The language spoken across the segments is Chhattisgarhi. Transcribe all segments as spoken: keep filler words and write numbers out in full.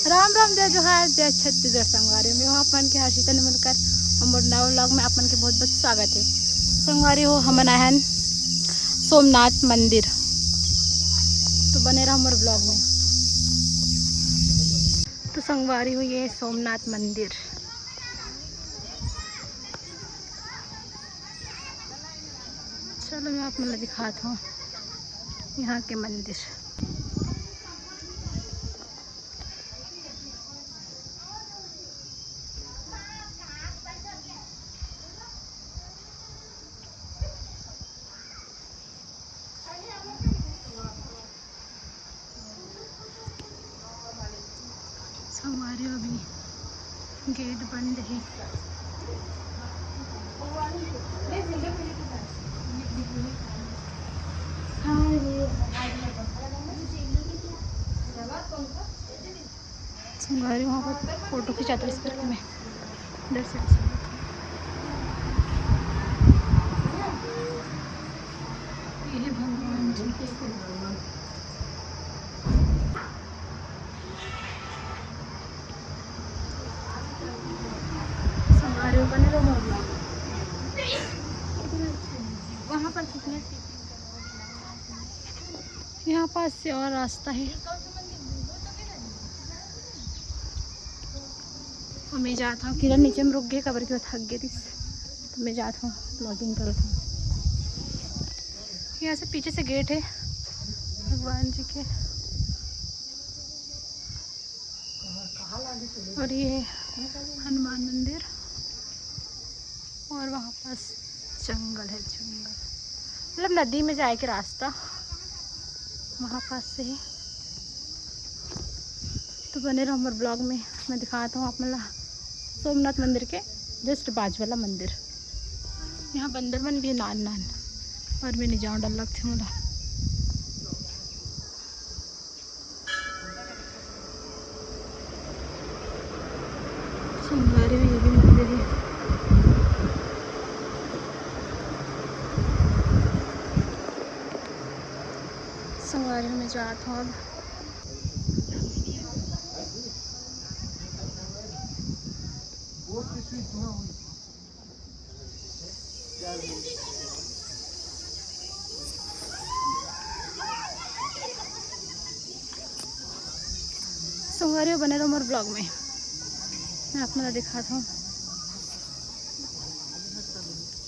राम राम, जय जोहार, जय छत्तीसगढ़। संगवारी हो, मैं हूँ आप मन के हर्षिता निमुलकर। हमर नवा vlog में आप मन के बहुत बहुत स्वागत है। संगवारी हो, हमन आए हन सोमनाथ मंदिर, तो बने रहो हमर vlog में। तो संगवारी हो, ये सोमनाथ मंदिर। चलो, मैं आप मन ला दिखात हूँ यहाँ के मंदिर। संगवारी हो, अभी गेट बंद है। संगवारी हो, वहाँ पर फोटो खिंचाते इस करके मैं डर से। ये है भगवान जी। संगवारी हो, बने रहो मोर vlog। वहाँ पर कितने यहाँ पास से और रास्ता है। और मैं जात हूँ, किरण नीचे में रुक गए, काबर कि वो थक गए थी, तो मैं जात हूँ, vlogging करत हूँ। यहाँ से पीछे से गेट है भगवान जी के। और ये है हनुमान मंदिर। और वहाँ पास जंगल है, जंगल, मतलब नदी में जाए के रास्ता, वहाँ पास से ही। तो बने रहो हमर vlog में, मैं दिखाता हूँ आप मन ला सोमनाथ मंदिर के just बाजू वाला मंदिर। यहाँ बंदर मन भी है नान नान, और मैं नहीं जाऊँ, डर लगते मोला। संगवारी हो, ये भी मंदिर है। संगवारी हो, मैं जात हूँ अब। संगवारी हो, बने रहो मोर vlog में, मैं आप मन ला दिखात हूँ।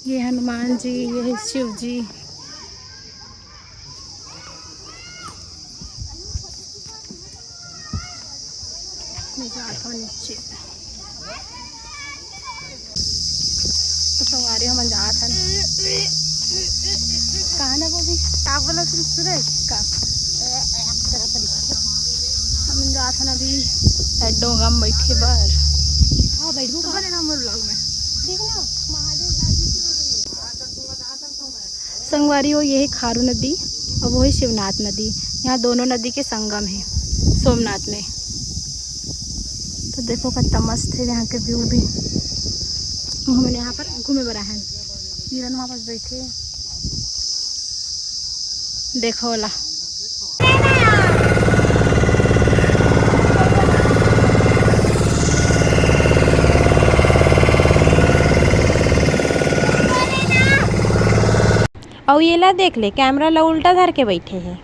ये हनुमान जी, ये है शिव जी। मैं जात हूँ नीचे। तो संगवारी हो, हमन जात हन। कहाँ ना वो भी? का बोला तुम सुरेश? का? हमन जात हन अभी डोंगा में बैठे बर। हाँ, बैठबो तो का? बने रहो मोर vlog में। देख ना, महादेव जी। संगवारी हो, ये है खारू नदी और वो है शिवनाथ नदी। यहाँ दोनों नदी के संगम है सोमनाथ में। तो देखो कितना मस्त है यहाँ के view भी। हमन यहाँ पर घूमे बर आए हैं। किरण वहाँ पर बैठे, देखो ला। अउ ये ला देख ले, कैमरा ला उल्टा धर के बैठे हे।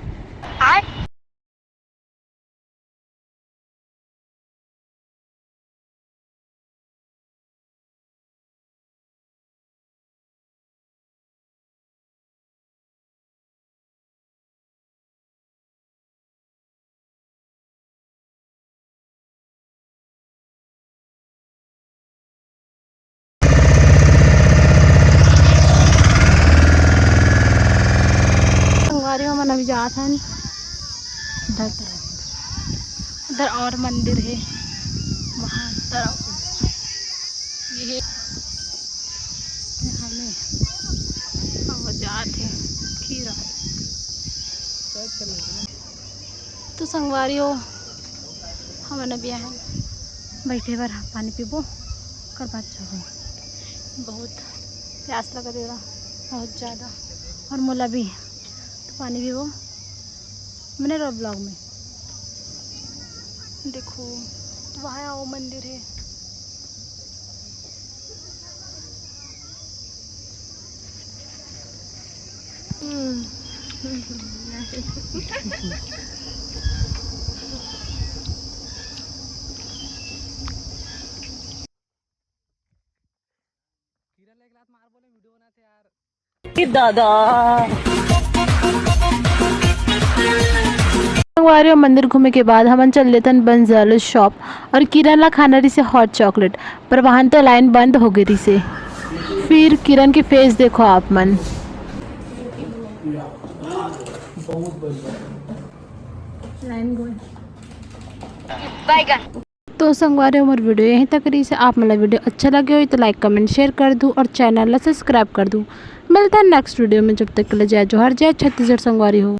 संगवारी हो, हमन अभी जात हन। इधर, इधर और मंदिर है, वहाँ तरफ। ये है, हमें अब जात है खीरा। तो संगवारी हो, हमन अभी आए हन बैठे बर, पानी पीबो, ओकर बाद जाबो। बहुत प्यास लगत हे, बहुत ज़्यादा, और मोला भी। तो पानी पीबो, बने रहो vlog में। देखो, वहाँ वो मंदिर है। हम्म। दादा। संगवारी हो, मंदिर घूमे के बाद हमन चल देथन बंजालू शॉप और किरण ला खाना रहिसे हॉट चॉकलेट, पर वहाँ तो लाइन बंद हो गई रहिसे। फिर किरण के फेस देखो आप मन। तो संगवारी हो, मोर वीडियो यहीं तक रहिसे। आप मन ला वीडियो अच्छा लगे होही तो लाइक, कमेंट, शेयर कर दू और चैनल ला सब्सक्राइब कर दू। मिलता है नेक्स्ट वीडियो में, जब तक के लिए जय जोहार, जय छत्तीसगढ़ संगवारी हो।